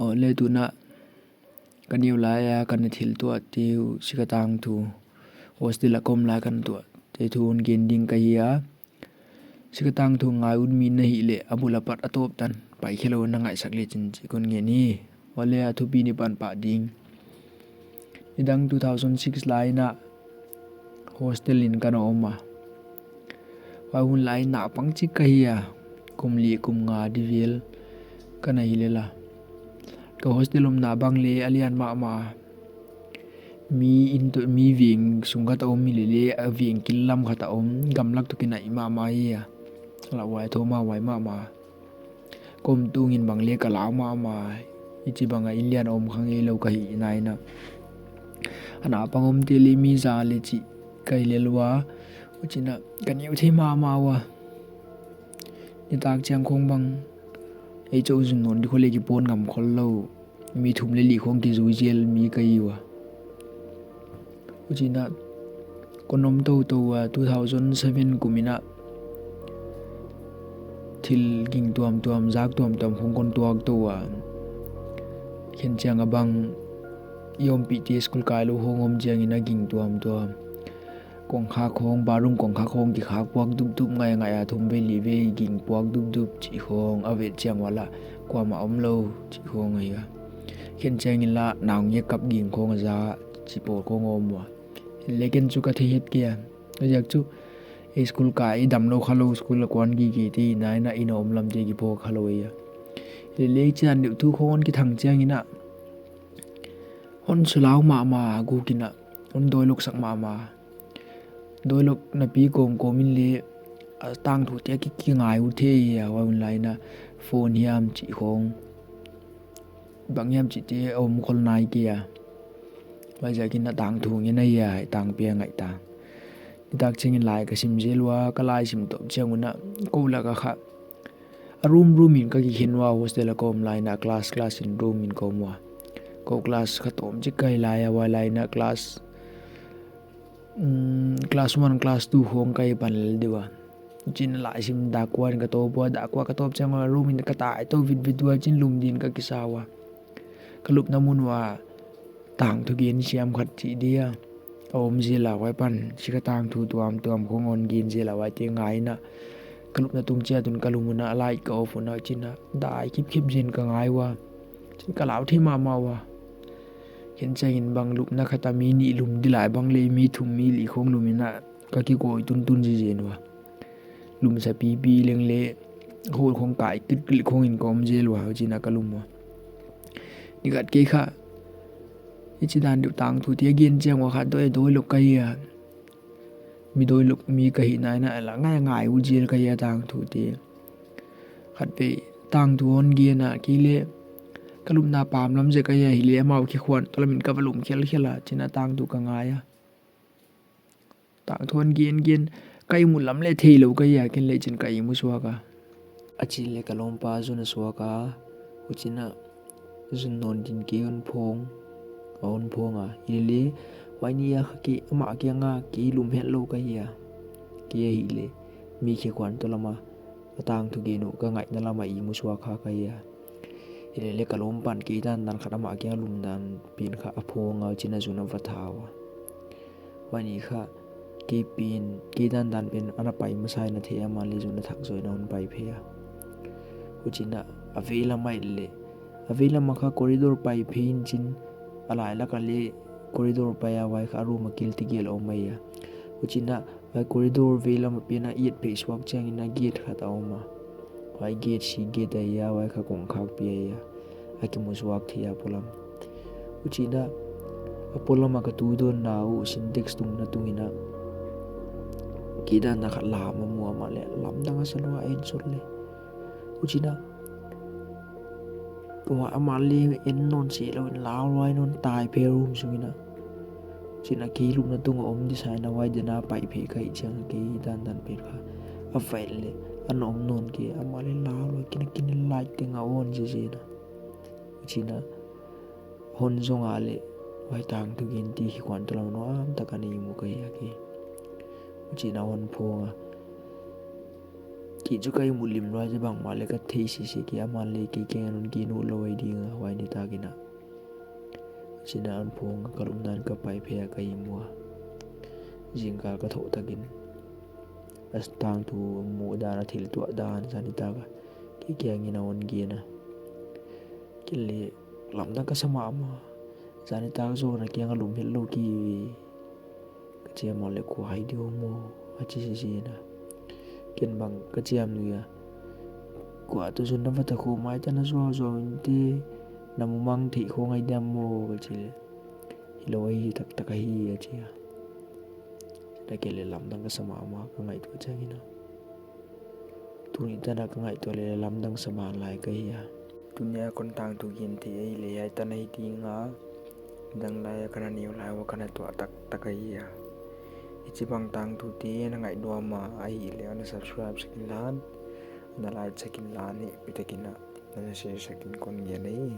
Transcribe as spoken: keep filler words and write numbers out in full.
Aw le tuna ka neu lai a ka na thil tuah te uh Sikatangthu hostel a ka om lai ka na tuah te thu hon gen ding ka hi a. Sikatangthu ngai ut mi na hih leh a bul apat a tawp tan pai khe lou na ngaihsak le chin chih kon ngen hi. Aw le a thupi nih pan pah ding. Nidang two thousand six lai in a hostel in ka na om a. Huai hun lai in naupang chik ka hi a, kum li kum nga di vel ka na hi lel a. Ka hostel omna bang le a lian mahmah a. Mi in toh, mi veng sung khat a om hi lele, a veng kil lam khat a om, gamlak toh kinaih mahmah hi a. Lauhuai, thawmhauhuai mahmah. Ka om tung in bang le ka lau mahmah. Hichibang a inn lian a om kha ngei lou ka hi nai in a. A naupang omte le mi za le chih ka hi lel ua. Huchiin a ka neu thei mahmah ua. Nitak chiang khong bang ei chauh zun nawn di khol le kipawn ngam khol lou. Mi thum le li khong kizui zel mi ka hi ua. Huchiin a kon om tou tou a, two thousand seven kum in a thil ging tuamtuam, zak tuamtuam khong kon tuak tou a. Khenchiang a bang i ompihte school kai lou khong om chiangin a ging tuamtuam. Kongkhak khong, bathroom kongkhak khong kikhak puak dupdup, ngaingai a thum vei li vei ging puak dupdup chih khong, a vet chiang uah lah kuamah om lou chih khong ahi a. Khenchiang in lah naungek kap ging khong a za chih pawl khong om ua. Leh ken chu ka thei het kei a. Aziak chu ei school kai i dam lou kha lou, school a kuan gige te i nai in a, inn a om lamte kiphaw kha lou ahi a. Leh leh chian deuh thu khong kithang chiangin a hon sulau mahmah a, guk in a hon dawilok sak mahmah. Dawilok napi kawmkawm in leh a tangthute ki, kingai uh thei a, huai hun lai in a phone hiam chih khong, bang hiam chihte a om khol nai kei a. Huaiziakin a tangthu ngen ahi a, tangpi a ngaih ta. Nitak chiangin lai ka sim zel ua, ka lai sim tawp chiang un a kou lak a kha a room room in ka kikhen ua, hostel a ka om lai in a class class in room in ka om ua. Kou class khatawm chik ka hi lai a, huai lai in a class, mm, class one, class two khong ka hi pan lel di ua. Huchiin lai sim dak kua in ka tawp ua, dak kua ka tawp chiang ua room in ka tai tou vitvit ua, huchiin lum din ka kisa ua. Ka lupna mun uah tangthu gen siam khat chih dia a om zel a, huai pan Sikatangthu tuamtuam khong hon gen zel a, huaite ngai in a ka lupna tung chiat un ka lum un a light ka off un a, huchiin a dai khipkhip zen ka ngai ua. Huchiin ka lau thei mahmah ua. Khenchiangin bang lupna khat a mi nih lum di lai bang leh mi thum mi li khong lum in a ka kikawi tuntun zizen ua. Lum sa pipi leng leh hol khong kai kitkit khong in ka om zel ua, huchiin a ka lum ua. Ni khat kei kha hichi dan deuh tangthute gen chiang ua kha dawilok ka hi a. Mi dawilok mi ka hi nai in a lah ngaingai uh zel ka hi a tangthute. Khatvei tangthu hon gen a, kei leh ka lupna pam lam zek ahi a, hileh amau khe khuan toh lam in ka va lum khelkhel a, huchiin a tangthu ka ngai a. Tangthu hon gen gen, ka ihmu lam leh theilou ka hi a, ken leh huchiin ka ihmu suak a. A chin leh ka lawmpa zun a suak a, huchiin a zun nawn din kei hon phawng, a hon phawng a. Hileh huai ni a kha kei amah kiang a kei lum hetlou ka hi a. Kei ahihleh mi khe khuan toh lam a a tangthu gen uh ka ngaihna lam a ihmu suak kha ka hi a. Hileh leh ka lawmpa'n kei dandan khat amah kiang a lum dan pen kha a phawng a, huchiin a zun a va tha ua. Huai ni kha kei pen, kei dandan pen ana pai masa in a thei a, amah leh zun a thak zaw in a hon pai phei a. Huchiin a veilam ah leh, a veilam ah kha corridor pai phei in chin, a lai lak ah leh corridor pai a, huai kha a room a kil tegel om ahi a. Huchiin a huai corridor veilam a pen a i et phei suak chiangin a gate khat a om a. Huai gate sik gate ahi a, huai kha kongkhak pi ahi a. A kimu suak thei a polam. Huchiin a polam a ka tu dawnna uh Sintex tungna tung in a kei dandan khat lam a mu, amah leh lamdang a sa lua en sawt leh. Huchiin a tua amah leh en nawn seh lou in lau lua in hon tai phei room sung in a. Huchiin a kei lupna tung a om di sa in a, huai dia na pai phei ka hih chiang a kei dandan pen kha a va et leh ana om nawn kei, amah leh lau lua kina kina light teng a on zizen a. Huchiin a hon zong a leh huai tangthu gen te khe khuan toh lam nuam tak a nei mu ka hi a kei. Huchiin a hon phawng a. Kei chu ka ihmu lim lua, hichibang mah leh ka thei sese kei, aman leh kei kiang a hon gen lou ahi ding a, huai nitak in a. Chin a hon phawng a, ka lum dan ka pai phei a ka ihmu a. Zingkal ka thoh tak in a tangthu muh dan, a thil tuah dan, zan nitak a kei kiang in a hon gen a. Kei leh lamdang ka sa mahmah. Zan nitak zaw a kiang a lum hetlou kei ve. Ka chi a, amah leh kua hi di uh maw, a chi sese in a. Ken bang ka chiam nui a, kua toh zonna va ta khawm, mai tan a zuau zuau in te, na mumang theih khawng ahi diam maw, ka chi leh, hilou ahi, taktak ahi, a chi a. Kei leh lamdang ka sa mahmah, ka ngaihtuah chiang in a. Tuni tan a ka ngaihtuah leh lamdang sa ban lai ka hi a. Tuni a kon tangthu gen theih ahihleh hiai tan ahi ding a, dang lai a ka na neu lai uah ka na tuah taktak ahi a. Hichibang tangthute na ngaihtuah a, ahihleh ana subscribe sak inla, ana like sak inla, hehpihtakin ana share sak in kon ngen ahi.